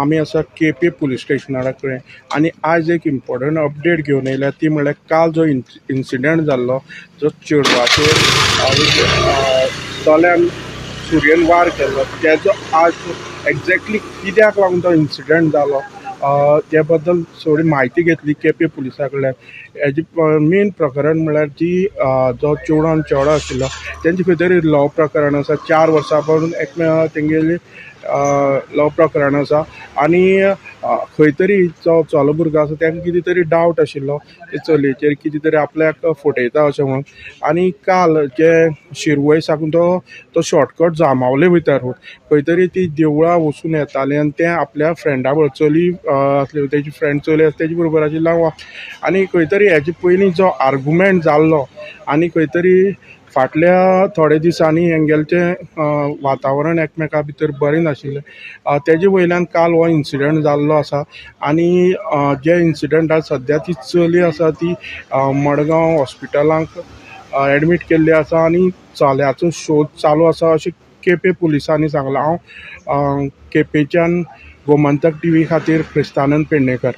आमी आसा केपे पुलीस स्टेशना कडेन आनी आज एक इम्पॉर्टंट अपडेट घेवन येयल्या. ती म्हणल्यार काल जो इन्सिडंट जाल्लो, जो चेडवाचेर चल्यान सुरयेन वार केल्लो, तेजो आज एक्झॅक्टली कित्याक लागून तो इन्सिडंट जालो ते बद्दल थोडी म्हायती घेतली केपे पुलिसा कडल्यान. हेजी मेन प्रकरण म्हणल्यार जी जो चेडो आनी चेडो आशिल्लो तेंचे खंय तरी लव प्रकरण आसा. 4 वर्सां पसून एकमेका तेंगेली लव प्रकरण आसा आनी खंय तरी जो चलो भुरगो आसा ताका कितें तरी डावट आशिल्लो ते चलयेचेर, कितें तरी आपल्याक फटयता अशें म्हणून. आनी काल जे शिरवय साकून तो तो शॉर्टकट जांबावले वयता रोड, खंय तरी ती देवळां वचून येताली आनी तें आपल्या फ्रेंडा बरोबर, चली आसली, तेजी फ्रेंड चली आसली तेजे बरोबर आशिल्लो. आनी खंय तरी हेजे पयलीं जो आर्गुमेंट जाल्लो आनी खंय तरी फाटल्या थोड्या दिसांनी हेंगेलें वातावरण एकमेका भितर बरें नाशिल्लें, तेजे वयल्यान काल हो इन्सिडंट जाल्लो आसा. आनी जे इन्सिडंट सद्या ती चली आसा ती मडगांव हॉस्पिटलांक एडमीट केल्ली आसा आनी चल्याचो शोध चालू आसा अशें केपे पुलिसांनी सांगलां. हांव केपेच्यान गोमंतक टीव्ही खातीर क्रिस्तानंद पेडणेकर.